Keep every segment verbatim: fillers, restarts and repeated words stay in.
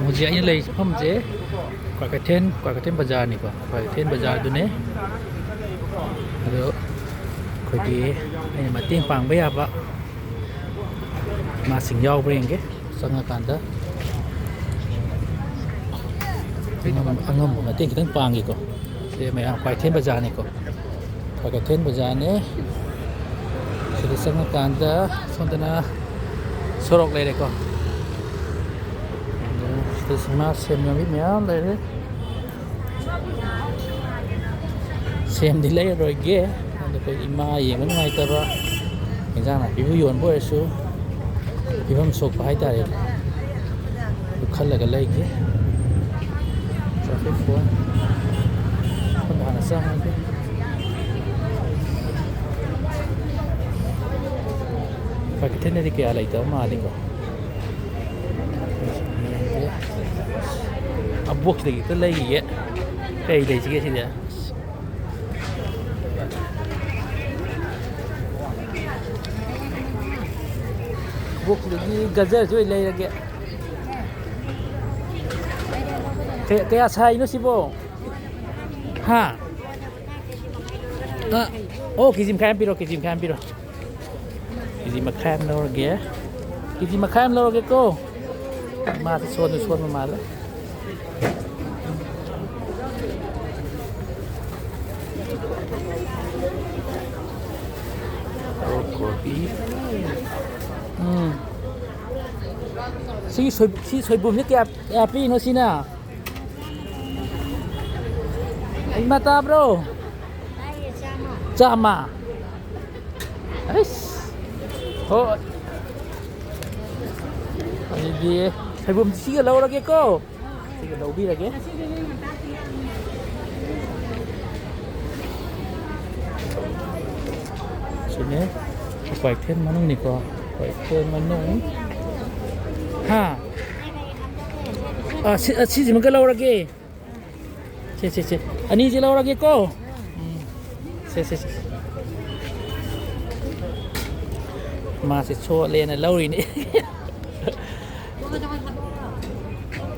ꯍꯧꯖꯤꯛ ꯑꯩꯅ ꯂꯩꯔꯤꯕ ꯃꯐꯝꯁꯦ ꯀ꯭ꯋꯥꯀꯩꯊꯦꯜ, ꯀ꯭ꯋꯥꯀꯩꯊꯦꯜ ꯕꯖꯥꯔꯅꯤꯀꯣ, ꯀ꯭ꯋꯥꯀꯩꯊꯦꯜ ꯕꯖꯥꯔꯗꯨꯅꯦ꯫ ꯑꯗꯣ ꯑꯩꯈꯣꯏꯒꯤ ꯑꯩꯅ ꯃꯇꯦꯡ ꯄꯥꯡꯕ ꯌꯥꯕ ꯃꯥꯁꯤꯡ ꯌꯥꯎꯕ꯭ꯔꯥ ꯌꯦꯡꯒꯦ꯫ ꯆꯪꯉꯀꯥꯟꯗ ꯑꯉꯝ-, ꯑꯉꯝꯕ ꯃꯇꯦꯡ ꯈꯤꯇꯪ ꯄꯥꯡꯒꯦꯀꯣ꯫ ꯁꯤ ꯃꯌꯥꯝ ꯀ꯭ꯋꯥꯀꯩꯊꯦꯜ ꯕꯖꯥꯔꯅꯤꯀꯣ꯫ ꯀ꯭ꯋꯥꯀꯩꯊꯦꯜ ꯕꯖꯥꯔꯅꯦ꯫ ꯁꯤꯗ ꯆꯪꯉꯀꯥꯟꯗ ꯁꯣꯝꯗꯅ ꯁꯣꯔꯣꯛ ꯂꯩꯔꯦꯀꯣ꯫ ꯑꯗ ꯁꯤꯗ ꯁꯤꯡꯍꯥꯔ ꯁꯦꯝ ꯌꯣꯟꯕꯤ ꯃꯌꯥꯝ ꯂꯩꯔꯦ꯫ ꯁꯦꯝꯗꯤ ꯂꯩꯔꯔꯣꯏꯒꯦ꯫ ꯑꯗꯣ ꯑꯩꯈꯣꯏ ꯏꯃꯥ ꯌꯦꯡꯕ ꯅꯨꯡꯉꯥꯏꯇꯕ, ꯏꯟꯖꯥꯡ ꯅꯥꯄꯤꯕꯨ ꯌꯣꯟꯕ ꯑꯣꯏꯔꯁꯨ ꯐꯤꯕꯝ ꯁꯣꯛꯄ ꯍꯥꯏꯇꯥꯔꯦ꯫ ꯑꯗꯨ ꯈꯜꯂꯒ ꯂꯩꯒꯦ꯫ Traffic phone꯫ ꯁꯣꯝꯗ ꯍꯥꯟꯅ ꯆꯪꯉꯒꯦ꯫ ꯀ꯭ꯋꯥꯀꯩꯊꯦꯜꯗꯗꯤ ꯀꯌꯥ ꯂꯩꯇꯕ ꯃꯥꯜꯂꯤꯀꯣ꯫ ꯑꯕꯣꯛꯁꯤꯗꯒꯤ ꯈꯤꯇ ꯂꯩꯈꯤꯒꯦ꯫ ꯀꯩ ꯂꯩꯁꯤꯒꯦ ꯁꯤꯗꯤ? ꯑꯕꯣꯛꯁꯤꯗꯒꯤ ꯒꯖꯔꯁꯤ ꯑꯣꯏꯅ ꯂꯩꯔꯒꯦ꯫ ꯀꯌꯥ, ꯀꯌꯥ ꯁꯥꯏꯅꯣ ꯁꯤꯕꯣ? ꯍꯥ? ꯑ, ꯑꯣ, ꯀꯦ ꯖꯤ ꯃꯈꯥꯏ ꯑꯃ ꯄꯤꯔꯣ, ꯀꯦ ꯖꯤ ꯃꯈꯥꯏ ꯑꯃ ꯄꯤꯔꯣ꯫ ꯀꯦ ꯖꯤ ꯃꯈꯥꯏ ꯑꯃ ꯂꯧꯔꯒꯦ꯫ ꯀꯦ ꯖꯤ ꯃꯈꯥꯏ ꯑꯃ ꯂꯧꯔꯒꯦꯀꯣ꯫ ꯃꯥꯁꯦ ꯁꯣꯟꯁꯨ ꯁꯣꯟꯕ ꯃꯥꯜꯂꯦ꯫ ꯑꯣ, ꯀꯣꯕꯤ꯫ ꯎꯝ꯫ ꯁꯤꯒꯤ ꯁꯣꯏ-, ꯁꯤ ꯁꯣꯏꯕꯨꯝꯁꯦ ꯀꯌꯥ, ꯀꯌꯥ ꯄꯤꯔꯤꯅꯣ ꯁꯤꯅ? ꯏꯃꯥ ꯇꯥꯕ꯭ꯔꯣ? ꯆꯥꯝꯃ꯫ ꯑꯩꯁ꯫ ꯍꯣꯏ꯫ ꯑꯗꯨꯗꯤ ꯁꯣꯏꯕꯨꯝ ꯁꯤꯒ ꯂꯧꯔꯒꯦꯀꯣ꯫ ꯁꯤꯒ ꯂꯧꯕꯤꯔꯒꯦ꯫ ꯁꯤꯅꯦ꯫ ꯀ꯭ꯋꯥꯀꯩꯊꯦꯜ ꯃꯅꯨꯡꯅꯤꯀꯣ꯫ ꯀ꯭ꯋꯥꯀꯩꯊꯦꯜ ꯃꯅꯨꯡ꯫ ꯍꯥ? ꯑ, ꯁꯤ-, ꯑ, ꯁꯤꯁꯤꯃꯒ ꯂꯧꯔꯒꯦ꯫ ꯁꯦ, ꯁꯦ, ꯁꯦ꯫ ꯑꯅꯤꯁꯦ ꯂꯧꯔꯒꯦꯀꯣ꯫ ꯎꯝ꯫ ꯁꯦ, ꯁꯦ, ꯁꯦ꯫ ꯃꯥꯁꯦ ꯁꯣꯠꯂꯦꯅ ꯂꯧꯔꯤꯅꯦ꯫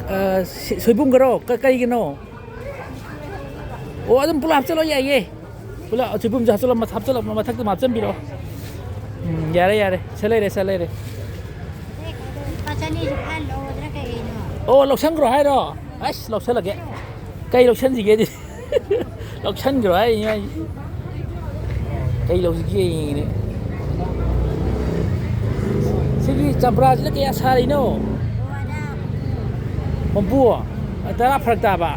ꯑ, ꯁꯤ-, ꯁꯣꯏꯕꯨꯝꯒꯔꯣ? ꯀ-, ꯀꯩꯒꯤꯅꯣ? ꯑꯣ, ꯑꯗꯨꯝ ꯄꯨꯂꯞ ꯍꯥꯞꯆꯤꯜꯂꯣ, ꯌꯥꯏꯌꯦ꯫ ꯄꯨꯂꯞ ꯁꯣꯏꯕꯨꯝꯁꯨ ꯍꯥꯞꯆꯤꯜꯂꯣ, ꯃꯊ-, ꯍꯥꯞꯆꯤꯜꯂꯣ, ꯃꯊꯛꯇ ꯍꯥꯞꯆꯤꯟꯕꯤꯔꯛꯑꯣ꯫ ꯎꯝ, ꯌꯥꯔꯦ, ꯌꯥꯔꯦ꯫ ꯁꯦ ꯂꯩꯔꯦ, ꯁꯦ ꯂꯩꯔꯦ꯫ ꯂꯨꯄꯥ ꯆꯅꯤꯁꯨ ꯈꯔ ꯂꯧꯔꯗ꯭ꯔꯥ ꯀꯩꯅꯣ? ꯑꯣ, ꯂꯧꯁꯟꯈ꯭ꯔꯣ ꯍꯥꯏꯔꯣ? ꯑꯁ, ꯂꯧꯁꯜꯂꯒꯦ꯫ ꯀꯩ ꯂꯧꯁꯟꯁꯤꯒꯦ ꯑꯗꯨꯗꯤ? ꯂꯧꯁꯟꯈ꯭ꯔꯣ ꯍꯥꯏꯅꯤ ꯃꯥꯏꯁꯦ꯫ ꯀꯩ ꯂꯧꯁꯤꯒꯦ ꯌꯦꯡꯉꯤꯅꯦ꯫ ꯁꯤꯒꯤ ꯆꯝꯄ꯭ꯔꯥꯁꯤꯅ ꯀꯌꯥ ꯁꯥꯔꯤꯅꯣ? ꯍꯨꯝꯐꯨ? ꯇꯔꯥ ꯐꯔꯛ ꯇꯥꯕ?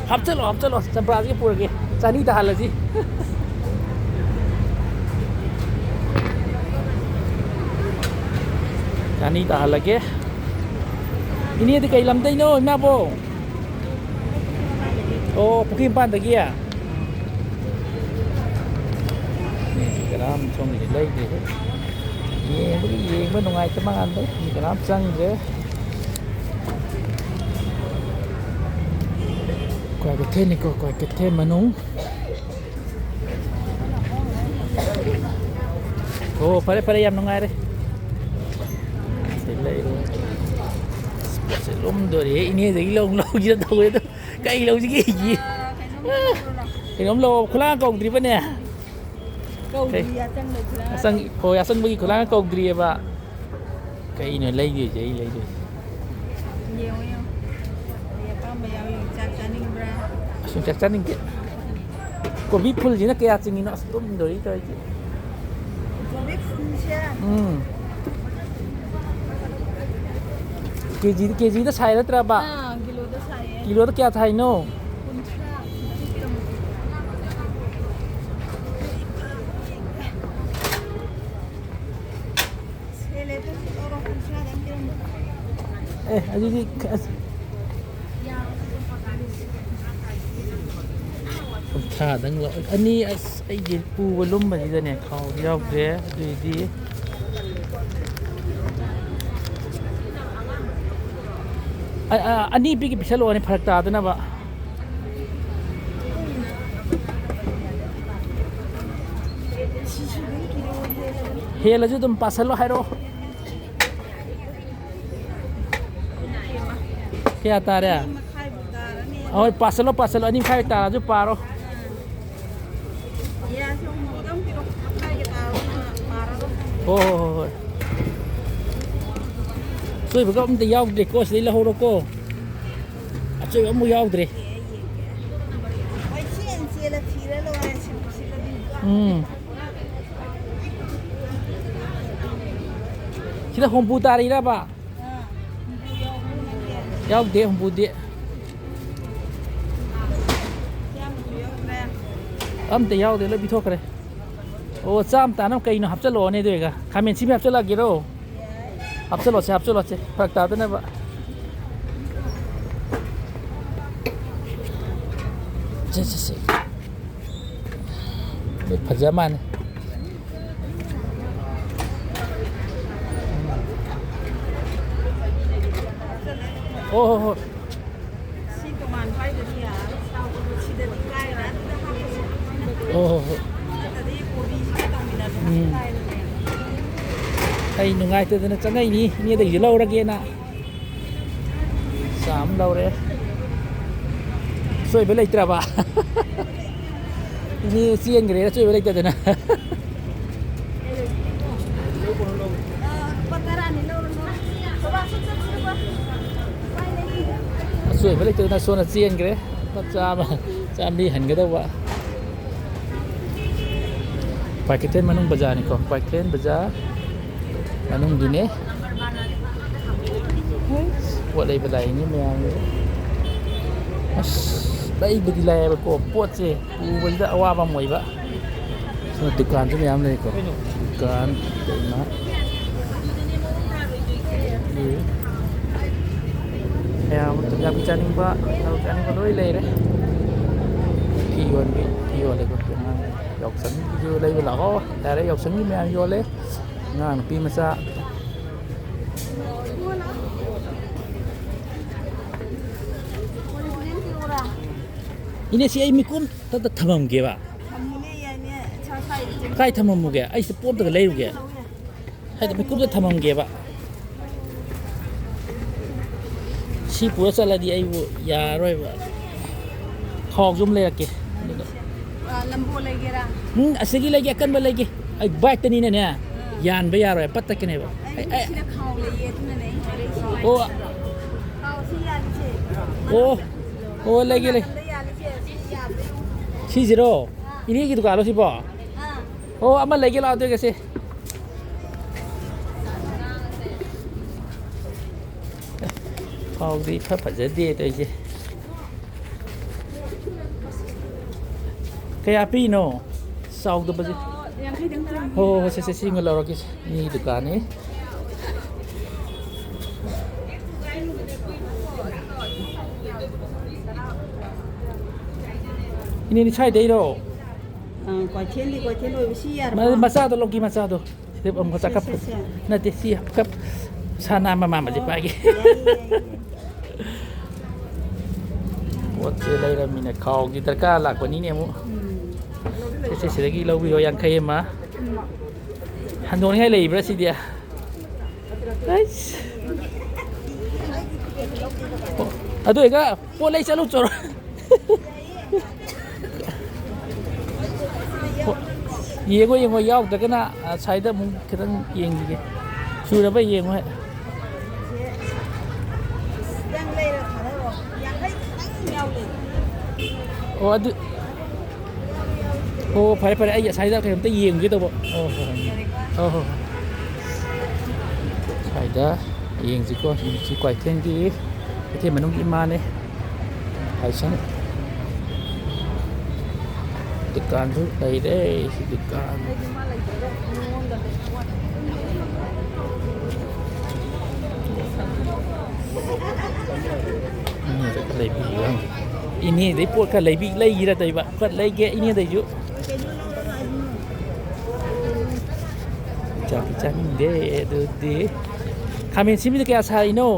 ꯍꯥꯞꯆꯜꯂꯣ, ꯍꯥꯞꯆꯜꯂꯣ, ꯆꯝꯄ꯭ꯔꯥꯁꯤꯒ ꯄꯨꯔꯒꯦ꯫ ꯆꯅꯤ ꯇꯥꯍꯜꯂꯁꯤ꯫ ꯆꯅꯤ ꯇꯥꯍꯜꯂꯒꯦ꯫ ꯏꯅꯦꯗꯤ ꯀꯩ ꯂꯝꯗꯩꯅꯣ, ꯏꯃꯥꯕꯣ? ꯑꯣ, ꯄꯨꯈ꯭ꯔꯤ ꯃꯄꯥꯟꯗꯒꯤ? ꯃꯤ ꯀꯅꯥꯝ ꯁꯣꯝꯒꯤꯗꯤ ꯂꯩꯗꯦꯍꯦ꯫ ꯌꯦꯡꯕꯒꯤ ꯌꯦꯡꯕ ꯅꯨꯡꯉꯥꯏꯇ ꯃꯥꯟꯕ꯫ ꯃꯤ ꯀꯅꯥꯝ ꯆꯪꯗ꯭ꯔꯦ꯫ ꯀ꯭ꯋꯥꯀꯩꯊꯦꯜꯅꯤꯀꯣ, ꯀ꯭ꯋꯥꯀꯩꯊꯦꯜ ꯃꯅꯨꯡ꯫ ꯑꯣ, ꯐꯔꯦ, ꯐꯔꯦ, ꯌꯥꯝ ꯅꯨꯡꯉꯥꯏꯔꯦ꯫ ꯁꯤ ꯂꯩꯔꯣ꯫ ꯑꯁ, ꯄꯣꯠꯁꯦ ꯂꯨꯝꯗꯣꯔꯦꯍꯦ, ꯏꯅꯦꯗꯒꯤ ꯂꯧ, ꯂꯧꯒꯦ ꯇꯧꯋꯦ ꯑꯗꯣ꯫ ꯀꯩ ꯂꯧꯁꯤꯒꯦ? ꯑꯩꯒꯤ ꯑꯥ, ꯀꯩꯅꯣꯝ ꯂꯧꯔꯣ ꯂꯥꯎ꯫ ꯀꯩꯅꯣꯝ ꯂꯧ, ꯈꯨꯂꯥꯡ ꯀꯧꯗ꯭ꯔꯤꯕꯅꯦ꯫ ꯀꯧꯗ꯭ꯔꯤ, ꯀꯩ? ꯑꯆꯪꯕ ꯈꯨꯂꯥꯡ ꯑꯆꯪ-, ꯀꯧꯗ꯭ꯔꯤ꯫ ꯍꯣꯏ, ꯑꯆꯪꯕꯒꯤ ꯈꯨꯂꯥꯡ ꯀꯧꯗ꯭ꯔꯤꯑꯕ꯫ ꯀꯩꯅꯣ ꯂꯩꯗꯣꯏꯁꯦ, ꯑꯩ ꯂꯩꯗꯣꯏꯁꯦ? ꯌꯦꯡꯉꯣ, ꯌꯦꯡꯉꯣ꯫ ꯀꯔꯤ ꯑꯄꯥꯝꯕ ꯌꯥꯎꯔꯤ? ꯌꯣꯡꯆꯥꯛ ꯆꯥꯅꯤꯡꯕ꯭ꯔꯥ? ꯑꯁ, ꯌꯣꯡꯆꯥꯛ ꯆꯥꯅꯤꯡꯗꯦ꯫ ꯀꯣꯕꯤ ꯐꯨꯜꯁꯤꯅ ꯀꯌꯥ ꯆꯤꯡꯉꯤꯅꯣ? ꯑꯁ, ꯇꯨꯝꯗꯣꯔꯤ ꯇꯧꯔꯤꯁꯦ꯫ ꯀꯣꯕꯤ ꯐꯨꯜꯁꯦ? ꯎꯝ꯫ ꯀꯦꯖꯤꯗ, ꯀꯦꯖꯤꯗ ꯁꯥꯏ ꯅꯠꯇ꯭ꯔꯕ? ꯑꯥ, ꯀꯤꯂꯣꯗ ꯁꯥꯏꯌꯦ꯫ ꯀꯤꯂꯣꯗ ꯀꯌꯥ ꯊꯥꯏꯅꯣ? ꯀꯨꯟꯊ꯭ꯔꯥ꯫ ꯁꯦꯂꯦꯠꯇꯨ ꯂꯧꯔꯣ, ꯀꯨꯟꯊ꯭ꯔꯥꯗ ꯑꯝ ꯄꯤꯔꯝꯃꯣ꯫ ꯑꯦ, ꯑꯗꯨꯗꯤ ꯑꯁ, ꯀꯨꯟꯊ꯭ꯔꯥꯗꯪ ꯂꯧ-, ꯑꯅꯤ, ꯑꯁ, ꯑꯩꯒꯤ ꯄꯨꯕ ꯂꯨꯝꯕꯁꯤꯗꯅꯦ ꯈꯥꯎꯗꯤ ꯌꯥꯎꯗ꯭ꯔꯦ꯫ ꯑꯗꯨꯏꯗꯤ ꯑ-, ꯑ-, ꯑꯅꯤ ꯄꯤꯒꯦ, ꯄꯤꯁꯜꯂꯛꯑꯣꯅꯦ, ꯐꯔꯛ ꯇꯥꯗꯅꯕ꯫ ꯍꯦꯜꯂꯁꯨ ꯑꯗꯨꯝ ꯄꯥꯁꯜꯂꯣ ꯍꯥꯏꯔꯛꯑꯣ꯫ ꯀꯌꯥ ꯇꯥꯔꯦ? ꯑꯅꯤ ꯃꯈꯥꯏꯕꯨ ꯇꯥꯔꯅꯤ꯫ ꯍꯣꯏ, ꯄꯥꯁꯜꯂꯣ, ꯄꯥꯁꯜꯂꯣ, ꯑꯅꯤ ꯃꯈꯥꯏ ꯇꯥꯔꯁꯨ ꯄꯥꯔꯣ꯫ ꯌꯥꯁꯦ ꯍꯨꯝꯐꯨꯗꯪ ꯄꯤꯔꯣ, ꯃꯈꯥꯏꯒ ꯇꯥꯔꯕꯅꯤꯅ ꯄꯥꯔꯔꯣꯏ꯫ ꯍꯣꯏ, ꯍꯣꯏ, ꯍꯣꯏ, ꯍꯣꯏ꯫ ꯑꯆꯣꯏꯕꯒ ꯑꯝꯇ ꯌꯥꯎꯗ꯭ꯔꯦꯀꯣ, ꯁꯤꯗꯩ ꯂꯧꯍꯧꯔꯣꯀꯣ꯫ ꯑꯆꯣꯏꯕ ꯑꯃꯐꯥꯎ ꯌꯥꯎꯗ꯭ꯔꯦ꯫ ꯀꯣꯏꯆꯦꯟ ꯆꯦꯜꯂ ꯊꯤꯔ ꯂꯣꯏꯔꯦ, ꯁꯤꯕꯨ ꯁꯤꯠꯂꯗꯤ꯫ ꯎꯝ꯫ ꯁꯤꯗ ꯍꯨꯝꯐꯨ ꯇꯥꯔꯤꯔꯕ? ꯑꯥ, ꯍꯨꯝꯐꯨ ꯌꯥꯎꯕ꯭ꯔꯣ ꯅꯪꯒꯤ? ꯌꯥꯎꯗꯦ, ꯍꯨꯝꯐꯨꯗꯤ꯫ ꯆꯥꯝꯃꯁꯨ ꯌꯥꯎꯗ꯭ꯔꯦ꯫ ꯑꯝꯇ ꯌꯥꯎꯗꯦ, ꯂꯣꯏ ꯄꯤꯊꯣꯛꯈ꯭ꯔꯦ꯫ ꯑꯣ, ꯆꯥꯝꯃ ꯇꯥꯅꯕ ꯀꯩꯅꯣ ꯍꯥꯞꯆꯜꯂꯛꯑꯣꯅꯦ, ꯑꯗꯨ ꯑꯣꯏꯒ꯫ ꯈꯥꯃꯦꯟ ꯑꯁꯤꯟꯕꯤ ꯍꯥꯞꯆꯜꯂꯛꯑꯒꯦꯔꯣ? ꯍꯥꯞꯆꯜꯂꯣꯁꯦ, ꯍꯥꯞꯆꯜꯂꯣꯁꯦ, ꯐꯔꯛ ꯇꯥꯗꯅꯕ꯫ ꯁꯦ, ꯁꯦ, ꯁꯦ꯫ ꯐꯖ ꯃꯥꯜꯂꯦ꯫ ꯑꯣ, ꯍꯣ, ꯍꯣ꯫ ꯁꯤ ꯇꯣꯉꯥꯟ ꯄꯥꯏꯗꯗꯤ ꯌꯥꯔꯔꯣꯏ꯫ ꯁꯤꯗꯗꯤ ꯀꯥꯏꯔꯦ꯫ ꯑꯗꯨꯗ ꯍꯥꯞꯄꯁꯦ꯫ ꯑꯣ, ꯍꯣ, ꯍꯣ꯫ ꯅꯠꯇ꯭ꯔꯗꯤ ꯀꯣꯕꯤꯁꯤꯒ ꯇꯧꯃꯤꯟꯅꯗꯅ ꯎꯝ꯫ ꯀꯥꯏꯔꯅꯦ꯫ ꯑꯩ ꯅꯨꯡꯉꯥꯏꯇꯗꯅ ꯆꯪꯉꯛꯏꯅꯤ, ꯏꯅꯦꯗꯒꯤꯁꯨ ꯂꯧꯔꯒꯦꯅ꯫ ꯆꯥ ꯑꯃ ꯂꯧꯔꯦ꯫ ꯑꯆꯣꯏꯕ ꯂꯩꯇ꯭ꯔꯕ? ꯏꯅꯦ ꯆꯦꯟꯈ꯭ꯔꯦ, ꯑꯆꯣꯏꯕ ꯂꯩꯇꯗꯅ꯫ ꯑꯆꯣꯏꯕ ꯂꯩꯇꯗꯅ ꯁꯣꯝꯗ ꯆꯦꯟꯈ꯭ꯔꯦ꯫ ꯂꯨꯄꯥ ꯆꯥꯝꯃ, ꯆꯥꯝꯃꯔꯤ ꯍꯟꯒꯗꯧꯕ꯫ ꯀ꯭ꯋꯥꯀꯩꯊꯦꯜ ꯃꯅꯨꯡ ꯕꯖꯥꯔꯅꯤꯀꯣ, ꯀ꯭ꯋꯥꯀꯩꯊꯦꯜ ꯕꯖꯥꯔ ꯃꯅꯨꯡꯗꯨꯅꯦ꯫ ꯄꯣꯠ ꯂꯩꯕ ꯂꯥꯛꯏꯅꯤ ꯃꯌꯥꯝ꯫ ꯑꯁ, ꯂꯩꯕꯗꯤ ꯂꯥꯛꯑꯦꯕꯀꯣ, ꯄꯣꯠꯁꯦ ꯄꯨꯕꯁꯤꯗ ꯑꯋꯥꯕ ꯑꯃ ꯑꯣꯏꯕ꯫ ꯁꯤꯅ ꯗꯨꯀꯥꯟꯁꯨ ꯃꯌꯥꯝ ꯂꯩꯀꯣ꯫ ꯗꯨꯀꯥꯟ ꯀꯩꯅ ꯃꯌꯥꯝ ꯌꯥꯝ ꯆꯥꯅꯤꯡꯕ, ꯌꯥꯝ ꯆꯥꯅꯤꯡꯕ ꯂꯣꯏ ꯂꯩꯔꯦ꯫ ꯐꯤ ꯌꯣꯟꯕꯤ, ꯐꯤ ꯌꯣꯜꯂꯦꯀꯣ꯫ ꯑꯉꯥꯡ ꯌꯥꯎꯁꯪꯒꯤꯁꯨ ꯂꯩꯕ ꯂꯥꯛꯑꯣ꯫ ꯌꯥꯔꯦ, ꯌꯥꯎꯁꯪꯒꯤ ꯃꯌꯥꯝ ꯌꯣꯜꯂꯦ꯫ ꯑꯉꯥꯡ ꯅꯨꯄꯤ ꯃꯆꯥ꯫ ꯏꯅꯦ, ꯁꯤ ꯑꯩ ꯃꯤꯀꯨꯞ ꯑꯝꯇ ꯊꯝꯃꯝꯒꯦꯕ꯫ ꯊꯝꯃꯨꯅꯦ, ꯌꯥꯏꯅꯦ꯫ ꯏꯁꯥ ꯁ꯭ꯋꯥꯏꯗ ꯆꯪꯉꯛꯑꯣ꯫ ꯀꯥꯏ ꯊꯝꯃꯝꯃꯨꯒꯦ? ꯑꯩꯁꯦ ꯄꯣꯠ ꯑꯝꯇꯒ ꯂꯩꯔꯨꯒꯦ꯫ ꯂꯧ ꯌꯥꯏ꯫ ꯍꯥꯏꯗꯤ ꯃꯤꯀꯨꯞꯇ ꯊꯝꯃꯝꯒꯦꯕ꯫ ꯁꯤ ꯄꯨꯔ ꯆꯠꯂꯗꯤ ꯑꯩꯕꯨ ꯌꯥꯔꯔꯣꯏꯕ꯫ ꯈꯥꯎꯁꯨ ꯑꯃ ꯂꯩꯔꯛꯀꯦ꯫ ꯑꯗꯨꯒ ꯑ, ꯂꯝꯕꯣ ꯂꯩꯒꯦꯔꯥ? ꯎꯝ, ꯑꯁꯤꯒꯤ ꯂꯩꯒꯦ, ꯑꯀꯟꯕ ꯂꯩꯒꯦ꯫ ꯑꯩ ꯕꯥꯏꯛꯇꯅꯤꯅꯅꯦ, ꯌꯥꯟꯕ ꯌꯥꯔꯣꯏ, ꯄꯠ ꯇꯠꯀꯅꯦꯕ꯫ ꯑꯩ, ꯑꯩ, ꯑꯩ ꯁꯤꯗ ꯈꯥꯎ ꯂꯩꯌꯦ, ꯑꯗꯨꯅꯅꯦ ꯑꯩ ꯍꯥꯏꯔꯛꯏꯁꯦ꯫ ꯑꯣ꯫ ꯈꯥꯎ ꯁꯤ ꯌꯥꯜꯂꯤꯁꯦ꯫ ꯑꯣ꯫ ꯑꯣ, ꯂꯩꯒꯦ, ꯂꯩ꯫ ꯅꯥꯀꯟꯗ ꯌꯥꯜꯂꯤꯁꯦ, ꯁꯤ ꯌꯥꯗ꯭ꯔꯦ꯫ ꯁꯤꯁꯤꯔꯣ? ꯑꯥ꯫ ꯏꯅꯦꯒꯤ ꯗꯨꯀꯥꯟꯂꯣ ꯁꯤꯕꯣ? ꯑꯥ꯫ ꯑꯣ, ꯑꯃ ꯂꯩꯒꯦ ꯂꯥꯛꯑꯣ, ꯑꯗꯨ ꯑꯣꯏꯔꯒꯁꯦ꯫ ꯈꯥꯎꯗꯤ ꯏꯐ ꯐꯖꯗꯦ ꯇꯧꯔꯤꯁꯦ꯫ ꯀꯌꯥ ꯄꯤꯅꯣ? ꯆꯥꯎꯗꯕꯁꯦ꯫ ꯌꯥꯡꯈꯩꯗꯪ ꯆꯥꯝꯃ꯫ ꯍꯣꯏ, ꯍꯣꯏ, ꯍꯣꯏ, ꯁꯦ, ꯁꯦ, ꯁꯤꯃ ꯂꯧꯔꯒꯦ꯫ ꯃꯤ ꯗꯨꯀꯥꯟꯅꯤ꯫ ꯏꯅꯦꯗꯤ ꯁ꯭ꯋꯥꯏꯗꯩꯔꯣ? ꯑꯥ, ꯀ꯭ꯋꯥꯏꯊꯦꯜꯗꯤ ꯀ꯭ꯋꯥꯏꯊꯦꯜ ꯑꯣꯏꯕ ꯁꯤ ꯌꯥꯔꯕꯣ? ꯃ-, ꯃꯆꯥꯗꯣ ꯂꯧꯒꯦ, ꯃꯆꯥꯗꯣ꯫ ꯁꯤ ꯑꯃꯨꯛ ꯁꯦ, ꯆꯥꯛꯀꯞ-, ꯁꯦ, ꯁꯦ꯫ ꯅꯠꯇꯦ, ꯁꯤ ꯀꯞ-, ꯁꯅꯥ ꯃꯃꯥꯃꯁꯦ ꯑꯣ, ꯄꯥꯏꯒꯦ꯫ ꯌꯥꯏꯌꯦ, ꯌꯥꯏꯌꯦ, ꯌꯥꯏꯌꯦ꯫ ꯄꯣꯠꯁꯦ ꯂꯩꯔꯝꯃꯤꯅ ꯈꯥꯎꯒꯤ ꯗꯔꯀꯥꯔ ꯂꯥꯛꯄꯅꯤꯅꯦ ꯑꯃꯨꯛ꯫ ꯎꯝ꯫ ꯁꯦ, ꯁꯦ, ꯁꯤꯗꯒꯤ ꯂꯧꯕꯤꯔꯣ, ꯌꯥꯡꯈꯩ ꯑꯃ꯫ ꯎꯝ꯫ ꯍꯟꯗꯣꯛꯅꯤꯡꯉꯥꯏ ꯂꯩꯕ꯭ꯔꯥ ꯁꯤꯗꯤ? ꯑꯩꯁ꯫ ꯑꯣ, ꯑꯗꯨ ꯑꯣꯏꯒ ꯄꯣꯠ ꯂꯩ ꯆꯠꯂꯨ ꯆꯣꯔꯣ꯫ ꯌꯦꯡꯉꯣ, ꯌꯦꯡꯉꯣ, ꯌꯥꯎꯗ꯭ꯔꯒꯅ, ꯑ, ꯁꯥꯏꯗ ꯑꯃꯨꯛ ꯈꯤꯇꯪ ꯌꯦꯡꯈꯤꯒꯦ꯫ ꯁꯨꯔꯕ ꯌꯦꯡꯉꯣ ꯍꯦꯛ꯫ ꯑꯣ, ꯑꯗꯨ, ꯑꯣ, ꯐꯔꯦ, ꯐꯔꯦ, ꯑꯩ ꯉꯁꯥꯏꯗ ꯀꯩꯅꯣꯝꯇ ꯌꯦꯡꯒꯦ ꯇꯧꯕ꯫ ꯑꯣ, ꯍꯣꯏ, ꯍꯣꯏ꯫ ꯑꯣ, ꯍꯣꯏ, ꯍꯣꯏ꯫ ꯁ꯭ꯋꯥꯏꯗ ꯌꯦꯡꯁꯤꯀꯣ, ꯁꯤ ꯀ꯭ꯋꯥꯏꯊꯦꯜꯒꯤ ꯀꯩꯊꯦꯜ ꯃꯅꯨꯡꯒꯤ ꯏꯃꯥꯅꯦ꯫ ꯂꯥꯏꯁꯪ ꯗꯨꯀꯥꯟꯁꯨ ꯂꯩꯔꯦ꯫ ꯁꯤ ꯗꯨꯀꯥꯟ ꯏꯅꯦꯗ ꯈꯔ ꯂꯩꯕꯤꯌꯨ꯫ ꯏꯅꯦꯗꯩ ꯄꯣꯠ ꯈꯔ ꯂꯩꯕꯤ-, ꯂꯩꯒꯤꯔ ꯇꯧꯕ꯫ ꯈꯔ ꯂꯩꯒꯦ ꯏꯅꯦꯗꯩꯁꯨ꯫ ꯆꯥꯛꯇꯤ ꯆꯥꯅꯤꯡꯗꯦ꯫ ꯑꯗꯨꯗꯤ ꯈꯥꯃꯦꯟ ꯑꯁꯤꯟꯕꯤꯗ ꯀꯌꯥ ꯁꯥꯔꯤꯅꯣ?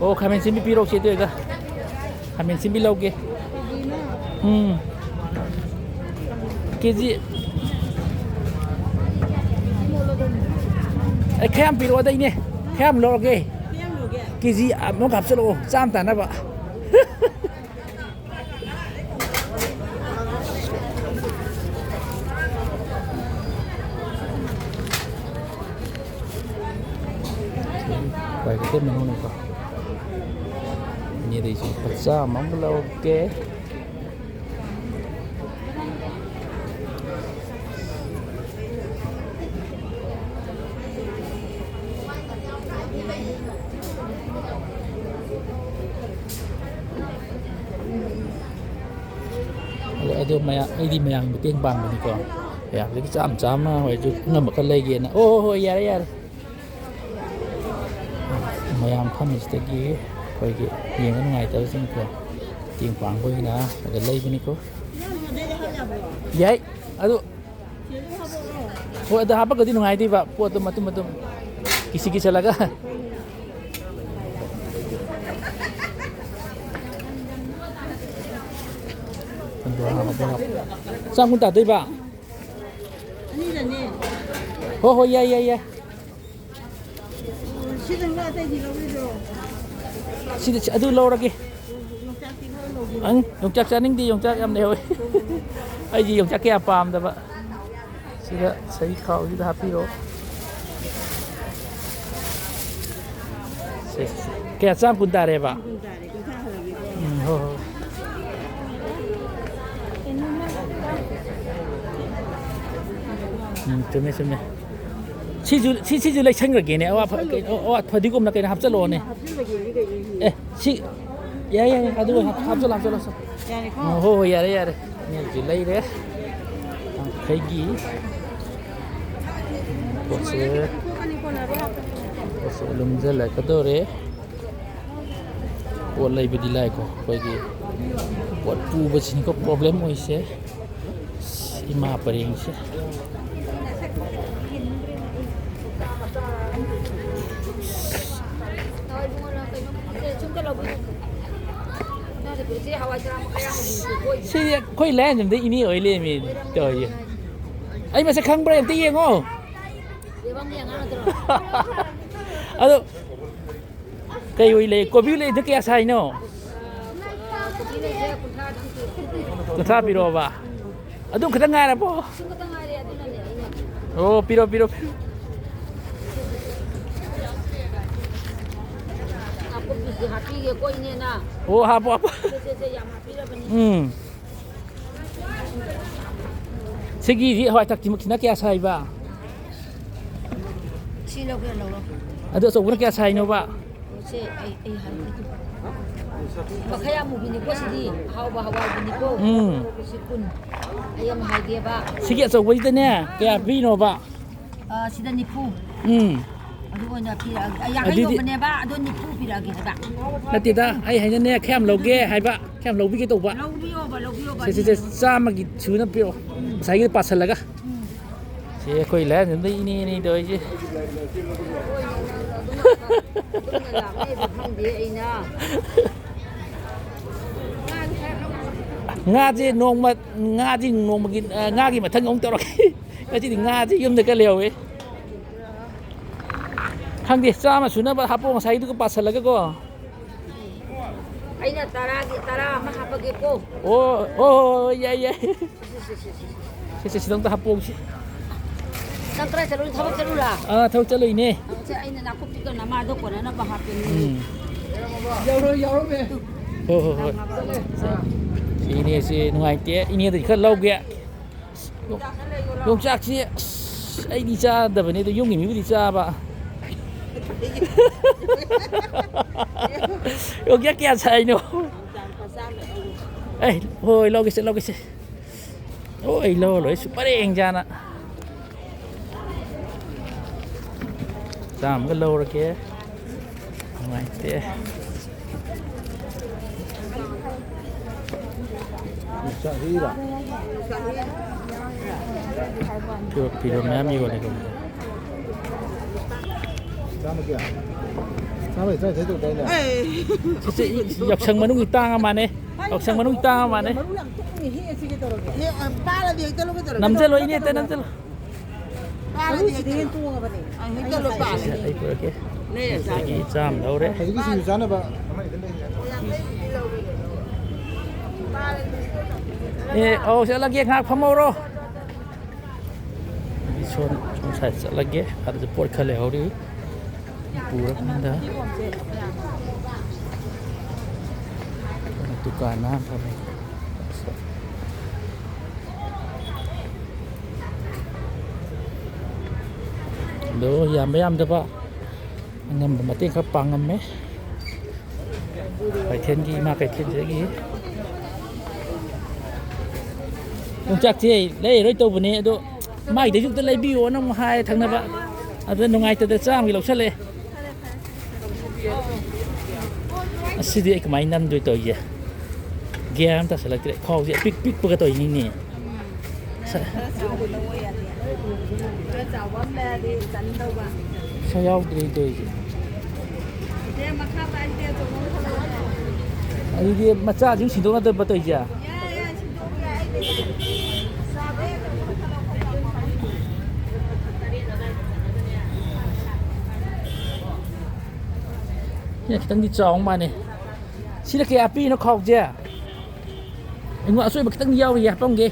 ꯑꯣ, ꯈꯥꯃꯦꯟ ꯑꯁꯤꯟꯕꯤ ꯄꯤꯔꯛꯑꯣ, ꯁꯤ ꯑꯗꯨ ꯑꯣꯏꯒ꯫ ꯈꯥꯃꯦꯟ ꯑꯁꯤꯟꯕꯤ ꯂꯧꯒꯦ꯫ ꯎꯝ꯫ ꯀꯦ ꯖꯤ꯫ ꯑꯩ ꯈꯔ ꯌꯥꯝ ꯄꯤꯔꯛꯑꯣꯗ, ꯏꯅꯦ꯫ ꯈꯔ ꯌꯥꯝ ꯂꯧꯔꯒꯦ꯫ ꯀꯦ ꯖꯤ ꯑꯃꯨꯛ ꯍꯥꯞꯆꯤꯜꯂꯛꯑꯣ, ꯆꯥꯝꯃ ꯇꯥꯅꯕ꯫ ꯄ꯭ꯔꯥꯏꯚꯦꯠꯀꯤ ꯃꯅꯨꯡꯅꯤꯀꯣ꯫ ꯑꯅꯤꯗꯩꯁꯨ ꯂꯨꯄꯥ ꯆꯥꯝꯃ ꯑꯃ ꯂꯧꯔꯒꯦ꯫ ꯑꯗꯣ, ꯑꯗꯣ ꯃꯌꯥꯝ, ꯑꯩꯗꯤ ꯃꯌꯥꯝꯒꯤ ꯃꯇꯦꯡ ꯄꯥꯡꯕꯅꯤꯀꯣ꯫ ꯃꯌꯥꯝꯗꯒꯤ ꯆꯥꯝ ꯆꯥꯝꯃ ꯑꯣꯏꯔꯁꯨ ꯑꯉꯝꯕ ꯈꯔ ꯂꯩꯒꯦꯅ꯫ ꯑꯣ, ꯍꯣ, ꯍꯣꯏ, ꯌꯥꯔꯦ, ꯌꯥꯔꯦ꯫ ꯃꯌꯥꯝ ꯐꯝꯃꯤꯁꯤꯗꯒꯤ ꯑꯩꯈꯣꯏꯒꯤ ꯌꯦꯡꯕ ꯅꯨꯡꯉꯥꯏꯇꯕꯁꯤꯡꯁꯦ ꯃꯇꯦꯡ ꯄꯥꯡꯕ ꯑꯣꯏꯅ ꯑꯗ ꯂꯩꯕꯅꯤꯀꯣ꯫ ꯌꯥꯏ꯫ ꯑꯗꯨ, ꯍꯣꯏ, ꯑꯗ ꯍꯥꯞꯄꯒꯗꯤ ꯅꯨꯡꯉꯥꯏꯗꯣꯏꯕ, ꯄꯣꯠꯇꯣ ꯃꯇꯨꯝ ꯃꯇꯨꯝ ꯀꯤꯁꯤ ꯀꯤꯁꯜꯂꯒ꯫ ꯆꯥꯝ ꯀꯨꯟ ꯇꯥꯗꯣꯏꯕ? ꯑꯅꯤꯗꯅꯦ꯫ ꯍꯣꯏ, ꯍꯣꯏ, ꯌꯥꯏ, ꯌꯥꯏ, ꯌꯥꯏ꯫ ꯁꯤꯗꯪꯂ ꯑꯇꯩꯗꯤ ꯂꯧꯔꯣꯏꯗ꯭ꯔꯣ? ꯁꯤꯗ, ꯑꯗꯨ ꯂꯧꯔꯒꯦ꯫ ꯌꯣꯡꯆꯥꯛꯇꯤ ꯈꯔ ꯂꯧꯒꯦ꯫ ꯑꯪ, ꯌꯣꯡꯆꯥꯛ ꯆꯥꯅꯤꯡꯗꯦ, ꯌꯣꯡꯆꯥꯛ ꯌꯥꯝ ꯂꯩꯍꯧꯋꯦ꯫ ꯑꯩꯗꯤ ꯌꯣꯡꯆꯥꯛ ꯀꯌꯥ ꯄꯥꯝꯗꯕ꯫ ꯁꯤꯗ ꯁꯍꯤ ꯈꯥꯎꯁꯤꯗ ꯍꯥꯞꯄꯤꯔꯣ꯫ ꯁꯦ, ꯁꯦ꯫ ꯀꯌꯥ, ꯆꯥꯝ ꯀꯨꯟ ꯇꯥꯔꯦꯕ? ꯎꯝ, ꯍꯣꯏ, ꯍꯣꯏ꯫ ꯎꯝ, ꯆꯨꯝꯃꯦ, ꯆꯨꯝꯃꯦ꯫ ꯁꯤꯁꯨ, ꯁꯤ, ꯁꯤꯁꯨ ꯂꯩꯁꯟꯈ꯭ꯔꯒꯦꯅꯦ꯫ ꯑꯋꯥ ꯐ-, ꯀꯩꯅꯣ, ꯑꯋꯥ ꯐꯗꯤꯒꯣꯝꯅ ꯀꯩꯅꯣ ꯍꯥꯞꯆꯜꯂꯣꯅꯦ꯫ ꯑꯦ, ꯁꯤ, ꯌꯥꯏ, ꯌꯥꯏ, ꯑꯗꯨ ꯍꯥꯞ-, ꯍꯥꯞꯆꯜꯂꯣ, ꯍꯥꯞꯆꯜꯂꯣ, ꯍꯥꯞꯆꯜꯂꯣ꯫ ꯌꯥꯔꯦꯀꯣ? ꯎꯝ, ꯍꯣꯏ, ꯍꯣꯏ, ꯌꯥꯔꯦ, ꯌꯥꯔꯦ꯫ ꯃꯦꯜꯁꯤ ꯂꯩꯔꯦ꯫ ꯌꯥꯡꯈꯩꯒꯤ ꯄꯣꯠꯁꯦ, ꯄꯣꯠꯁꯦ ꯂꯨꯝꯁꯤꯜꯂꯛꯀꯗꯧꯔꯦ꯫ ꯄꯣꯠ ꯂꯩꯕꯗꯤ ꯂꯥꯏꯀꯣ, ꯑꯩꯈꯣꯏꯒꯤ ꯄꯣꯠ ꯄꯨꯕꯁꯤꯅꯤꯀꯣ problem ꯑꯣꯏꯁꯦ꯫ ꯏꯃꯥ ꯄꯔꯦꯡꯁꯦ꯫ ꯁꯤꯗꯤ ꯑꯩꯈꯣꯏ ꯂꯥꯏꯌꯦꯡꯐꯝꯗ ꯏꯅꯦ ꯑꯣꯏ ꯂꯩꯔꯝꯃꯦ ꯇꯧꯔꯤꯁꯦ꯫ ꯑꯩ ꯃꯁꯛ ꯈꯪꯕ꯭ꯔꯥ ꯑꯝꯇ ꯌꯦꯡꯉꯣ꯫ ꯑꯗꯣ ꯀꯩ ꯑꯣꯏ ꯂꯩ? ꯀꯣꯕꯤ ꯂꯩꯗꯨ ꯀꯌꯥ ꯁꯥꯏꯅꯣ? ꯀꯨꯟꯊ꯭ꯔꯥ ꯄꯤꯔꯛꯑꯣꯕ꯫ ꯑꯗꯨꯝ ꯈꯤꯇꯪ ꯉꯥꯏꯔꯕꯣ? ꯑꯣ, ꯄꯤꯔꯣ, ꯄꯤꯔꯣ, ꯄꯤꯔꯣ꯫ ꯅꯥꯀꯨꯞꯄꯤꯁꯦ ꯍꯥꯞꯄꯤꯒꯦꯀꯣ, ꯏꯅꯦꯅ꯫ ꯑꯣ, ꯍꯥꯞꯄꯣ, ꯍꯥꯞꯄꯣ꯫ ꯁꯦ, ꯁꯦ, ꯁꯦ, ꯌꯥꯝ ꯍꯥꯞꯄꯤꯔꯕꯅꯤ꯫ ꯎꯝ꯫ ꯁꯤꯒꯤ ꯍꯋꯥꯏ ꯊꯛꯇꯤ ꯃꯈꯤꯅ ꯀꯌꯥ ꯁꯥꯏꯕ? ꯁꯤ ꯂꯧꯒꯦ, ꯂꯧꯔꯣ꯫ ꯑꯗꯨ ꯑꯆꯧꯕꯅ ꯀꯌꯥ ꯁꯥꯏꯅꯣꯕ? ꯁꯦ, ꯑꯩ, ꯑꯩ ꯍꯥꯏꯒꯦ꯫ ꯃꯈꯩ ꯑꯃꯨꯕꯤꯅꯤꯀꯣ ꯁꯤꯗꯤ, ꯑꯍꯥꯎꯕ ꯍꯋꯥꯏꯗꯨꯅꯤꯀꯣ꯫ ꯎꯝ꯫ ꯁꯤ ꯀꯨꯟ꯫ ꯑꯩ ꯑꯃ ꯍꯥꯏꯒꯦꯕ꯫ ꯁꯤꯒꯤ ꯑꯆꯧꯕꯁꯤꯗꯅꯦ, ꯀꯌꯥ ꯄꯤꯅꯣꯕ? ꯑ, ꯁꯤꯗ ꯅꯤꯐꯨ꯫ ꯎꯝ꯫ ꯑꯗꯨ ꯑꯣꯏꯅ ꯄꯤꯔꯛꯑꯒꯦ꯫ ꯑ, ꯌꯥꯡꯈꯩ ꯑꯗꯨꯗꯤ ꯌꯣꯟꯕꯅꯦꯕ, ꯑꯗꯣ ꯅꯤꯐꯨ ꯄꯤꯔꯛꯑꯒꯦ ꯍꯥꯏꯕ꯫ ꯅꯠꯇꯦꯗ, ꯑꯩ ꯍꯥꯏꯅꯅꯦ, ꯈꯌꯥꯝ ꯂꯧꯒꯦ ꯍꯥꯏꯕ, ꯈꯌꯥꯝ ꯂꯧꯕꯤꯒꯦ ꯇꯧꯕ꯫ ꯂꯧꯕꯤꯌꯣꯕ, ꯂꯧꯕꯤꯌꯣꯕ, ꯁꯦ, ꯁꯦ, ꯁꯦ, ꯑꯅꯤ ꯌꯣꯟꯕꯅꯦ꯫ ꯆꯥꯝꯃꯒꯤ ꯁꯨꯅ ꯄꯤꯔꯛꯑꯣ꯫ ꯎꯝ꯫ ꯉꯁꯥꯏꯒꯤ ꯄꯥꯁꯜꯂꯒ꯫ ꯎꯝ꯫ ꯁꯤ ꯑꯩꯈꯣꯏ ꯂꯥꯏꯌꯦꯡꯁꯪꯗ ꯏꯅꯦ ꯏꯅꯦ ꯇꯧꯔꯤꯁꯦ꯫ ꯑꯗꯨꯝꯅ ꯂꯥꯛꯅꯩꯕ ꯈꯪꯗꯦ ꯑꯩꯅ꯫ ꯉꯥꯁꯦ ꯅꯣꯡꯃ, ꯉꯥꯁꯦ ꯅꯣꯡꯃꯒꯤ, ꯑ, ꯉꯥꯒꯤ ꯃꯊꯪ ꯑꯃꯨꯛ ꯇꯧꯔꯛꯀꯦ꯫ ꯉꯁꯤꯗꯤ ꯉꯥꯁꯦ ꯌꯨꯝꯗ ꯈꯔ ꯂꯩꯍꯧꯋꯦ꯫ ꯈꯪꯗꯦ, ꯆꯥꯝꯃ ꯁꯨꯅꯕ ꯍꯥꯞꯄꯣ, ꯉꯁꯥꯏꯗꯨꯒ ꯄꯥꯁꯜꯂꯒꯀꯣ꯫ ꯑꯩꯅ ꯇꯔꯥꯒꯤ, ꯇꯔꯥ ꯑꯃ ꯍꯥꯞꯄꯒꯦꯀꯣ꯫ ꯑꯣ, ꯍꯣꯏ, ꯍꯣꯏ, ꯍꯣꯏ, ꯌꯥꯏ, ꯌꯥꯏ꯫ ꯁꯦ, ꯁꯦ, ꯁꯤꯗ ꯑꯝꯇ ꯍꯥꯞꯄꯣꯛꯁꯤ꯫ ꯅꯪ ꯀꯗꯥꯏ ꯆꯠꯂꯨꯏ? ꯊꯕꯛ ꯆꯠꯂꯨꯔꯥ? ꯑꯥ, ꯊꯕꯛ ꯆꯠꯂꯨꯏꯅꯦ꯫ ꯊꯕꯛꯁꯦ ꯑꯩꯅ ꯅꯥꯀꯨꯞꯄꯤꯒ ꯅꯃꯥꯗꯣ ꯀꯣꯟꯅꯅꯕ ꯍꯥꯞꯄꯦꯅꯦ꯫ ꯎꯝ꯫ ꯌꯧꯔꯣ, ꯌꯧꯔꯣ, ꯃꯦ꯫ ꯍꯣꯏ, ꯍꯣꯏ, ꯍꯣꯏ꯫ ꯁꯤ ꯏꯅꯦꯁꯤ ꯅꯨꯡꯉꯥꯏꯇꯦ꯫ ꯏꯅꯦꯗꯒꯤ ꯈꯔ ꯂꯧꯒꯦ꯫ ꯌꯣꯡꯆꯥꯛꯁꯤ, ꯑꯁ, ꯑꯩꯗꯤ ꯆꯥꯗꯕꯅꯤ, ꯑꯗꯣ ꯌꯨꯝꯒꯤ ꯃꯤꯕꯨꯗꯤ ꯆꯥꯕ꯫ ꯌꯣꯡꯆꯥꯛ ꯀꯌꯥ ꯁꯥꯏꯅꯣ? ꯑꯦ, ꯍꯣꯏ, ꯂꯧꯒꯦꯁꯦ, ꯂꯧꯒꯦꯁꯦ꯫ ꯍꯣꯏ, ꯂꯧꯔ ꯂꯣꯏꯔꯦ, ꯁꯨ ꯄꯔꯦꯡ ꯆꯥꯅ꯫ ꯆꯥꯝꯃꯒ ꯂꯧꯔꯒꯦ꯫ ꯅꯨꯡꯉꯥꯏꯇꯦ꯫ ꯆꯍꯤꯔꯣ? ꯐꯤꯔꯣ-, ꯐꯤꯔꯣꯜ ꯃꯌꯥꯝ ꯌꯣꯜꯂꯦ ꯀꯩꯅꯣ꯫ ꯆꯥꯝꯃ ꯀꯌꯥ? ꯆꯥꯝꯃ ꯇꯔꯥꯅꯤꯊꯣꯏ ꯇꯧꯗꯥꯏꯅꯦ? ꯁꯤꯁꯦ ꯌꯥꯎꯁꯪ ꯃꯅꯨꯡꯒꯤ ꯇꯥꯡꯉ ꯃꯥꯟꯅꯦ꯫ ꯌꯥꯎꯁꯪ ꯃꯅꯨꯡꯒꯤ ꯇꯥꯡꯉ ꯃꯥꯟꯅꯦ꯫ ꯃꯔꯨ ꯌꯥꯝ ꯊꯣꯛꯏꯅꯦ, ꯍꯦꯛꯑꯁꯤ ꯀꯩꯗꯧꯔꯒꯦ? ꯍꯦꯛ, ꯄꯥꯜꯂꯗꯤ ꯍꯦꯛꯇ ꯂꯧꯒꯦ ꯇꯧꯔꯒꯦ꯫ ꯅꯝꯖꯜꯂꯣ, ꯏꯅꯦ, ꯍꯦꯛꯇ ꯅꯝꯖꯜꯂꯣ꯫ ꯄꯥꯜꯂꯗꯤ ꯍꯦꯛꯇ ꯂꯧ꯫ ꯁꯤꯁꯦ ꯑꯩ ꯄꯨꯔꯛꯀꯦ꯫ ꯁꯤꯗꯒꯤ ꯆꯥꯝꯃ ꯂꯧꯔꯦ꯫ ꯍꯧꯖꯤꯛꯀꯤ ꯁꯤꯡꯖꯨ ꯆꯥꯅꯕ ꯑꯃ ꯍꯦꯛꯇ ꯂꯩꯔꯦ꯫ ꯑꯦ, ꯑꯧ, ꯆꯠꯂꯒꯦ, ꯉꯥꯏꯍꯥꯛ ꯐꯝꯍꯧꯔꯣ꯫ ꯑꯩ ꯁꯣꯝ, ꯁꯣꯝ ꯁꯥꯏꯗ ꯆꯠꯂꯒꯦ꯫ ꯑꯗꯨꯗ ꯄꯣꯠ ꯈꯔ ꯂꯩꯍꯧꯔꯤ꯫ ꯄꯨꯔꯀꯥꯟꯗ ꯗꯨꯀꯥꯟ ꯑꯃ ꯐꯝꯃꯦ꯫ ꯑꯗꯣ ꯌꯥꯝꯕ ꯌꯥꯝꯗꯕ ꯑꯉꯝꯕ ꯃꯇꯦꯡ ꯈꯔ ꯄꯥꯡꯉꯝꯃꯦ꯫ ꯀꯩꯊꯦꯜꯒꯤ, ꯏꯃꯥ ꯀꯩꯊꯦꯜꯁꯤꯗꯒꯤ ꯌꯣꯡꯆꯥꯛꯁꯦ ꯂꯩꯔꯔꯣꯏ ꯇꯧꯕꯅꯦ, ꯑꯗꯣ ꯃꯥꯏꯗꯩꯁꯨ ꯑꯝꯇ ꯂꯩꯕꯤꯌꯣꯅ ꯑꯃꯨꯛ ꯍꯥꯏ ꯊꯪꯅꯕ, ꯑꯗꯨꯗ ꯅꯨꯡꯉꯥꯏꯇꯗꯅ ꯆꯥꯝꯃꯒꯤ ꯂꯧꯁꯜꯂꯛꯑꯦ꯫ ꯑꯁꯤꯗꯤ ꯑꯩ ꯀꯃꯥꯏꯅ ꯅꯝꯗꯣꯏ ꯇꯧꯔꯤꯁꯦ? ꯒ꯭ꯌꯥꯟ ꯑꯃ ꯇꯥꯁꯤꯜꯂꯛꯇ꯭ꯔꯦ꯫ ꯈꯥꯎꯁꯦ ꯑꯄꯤꯛ ꯄꯤꯛꯄꯒ ꯇꯧꯔꯤꯅꯤꯅꯦ꯫ ꯈꯔ ꯆꯥꯎꯕ ꯑꯃ ꯂꯩꯔꯗꯤ ꯆꯟꯗꯧꯕ꯫ ꯄꯩꯁꯥ ꯌꯥꯎꯗ꯭ꯔꯦ ꯇꯧꯔꯤꯁꯦ꯫ ꯏꯆꯦ, ꯃꯈꯥ ꯇꯥꯏ, ꯏꯆꯦ, ꯑꯆꯧꯕ ꯑꯃ ꯈꯜꯂꯛꯑꯣꯅꯦ꯫ ꯑꯗꯨꯗꯤ ꯃꯆꯥꯁꯤꯡ ꯁꯤꯟꯗꯣꯛꯅꯗꯣꯏꯕ ꯇꯧꯔꯤꯁꯦ? ꯌꯥꯏ, ꯌꯥꯏ, ꯁꯤꯟꯗꯣꯛꯄ ꯌꯥꯏ, ꯑꯩ ꯂꯩ꯫ ꯁꯤꯅ ꯈꯤꯇꯪꯗꯤ ꯆꯥꯎ ꯃꯥꯅꯦ꯫ ꯁꯤꯅ ꯀꯌꯥ ꯄꯤꯔꯤꯅꯣ ꯈꯥꯎꯁꯦ? ꯑꯩꯉꯣꯟꯗ ꯑꯆꯣꯏꯕ ꯈꯤꯇꯪ ꯌꯥꯎꯔꯤꯌꯦ, ꯍꯥꯄꯝꯒꯦ꯫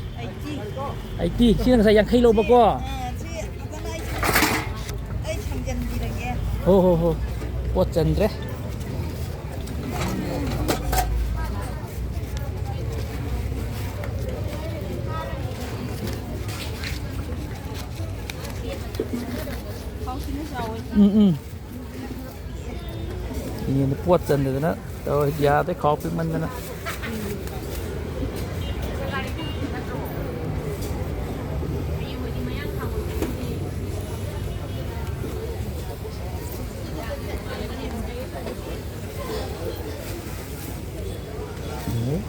ꯑꯩꯠꯇꯤ꯫ ꯁꯤꯅ ꯉꯁꯥꯏ ꯌꯥꯡꯈꯩ ꯂꯧꯕꯀꯣ꯫ ꯑꯥ, ꯁꯤ ꯐꯖꯅ ꯑꯩ ꯁꯤꯟꯗꯣꯛ-, ꯑꯩ ꯁꯦꯝꯖꯤꯟꯕꯤꯔꯒꯦ꯫ ꯍꯣ, ꯍꯣ, ꯍꯣ꯫ ꯄꯣꯠ ꯆꯟꯗ꯭ꯔꯦ꯫ ꯎꯝ, ꯎꯝ꯫ ꯃꯤꯅ ꯄꯣꯠ ꯆꯟꯗꯗꯅ ꯇꯧꯔꯦ, ꯌꯥꯗ꯭ꯔꯦ, ꯈꯥꯎ ꯄꯤꯛꯃꯟꯗꯅ꯫ ꯎꯝ꯫